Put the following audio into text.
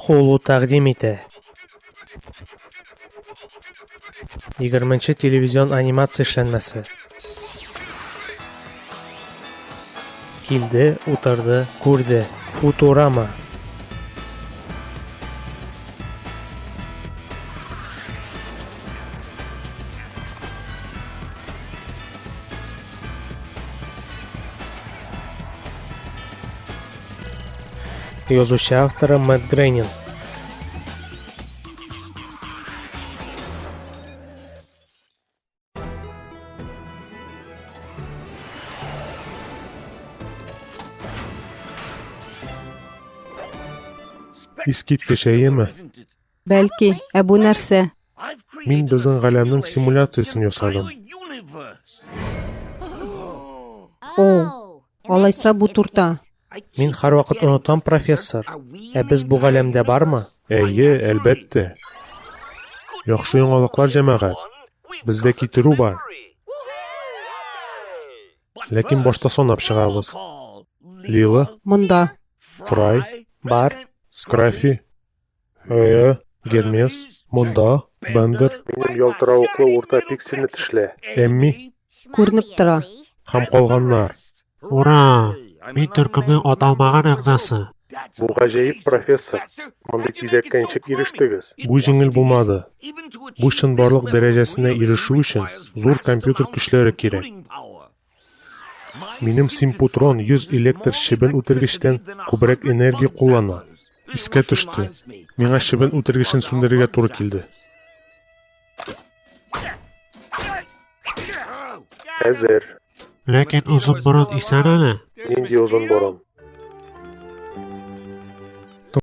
Hulu тәкъдим итә. 20 телевизион анимация эшләнмәсе. Килде, утырды, күрде. Футурама. Язучы авторы Мэтт Грейнинг. Искиткеч, әйеме? Бәлки, ә бу нәрсә? Мин безнең галәмнең симуляциясен ясадым. О, алайса бу турта. Мин һәрвакыт онытам, профессор. Ә без бу галәмдә бармы? Әйе, әлбәттә. Яхшы яңалыклар, җәмәгать. Бездә китерү бар. Ләкин башта санап чыгабыз. Лила, Монда. Фрай, Бар. Скрафи, Э, Гермес, монда, Бендер, минем ялтыравыклы урта пиксельне тешлә, Эмми Күренеп тора. һәм калганнар. Ура! Мин төркемнең аталмаган әгъзасы. Бу гаҗәеп, профессор. Мондый тизәккә ничек ирештегез? Бу җиңел булмады. Бу чынбарлык дәрәҗәсенә ирешү өчен зур компьютер көчләре кирәк. Минем симпутрон 100 электр чебен үтергечтән күбрәк энергия куллана. Искә төште. Миңа чебен үтергечен сүндерергә туры килде. Әзер. Ләкин озын борын исән әле. Нинди озын борын?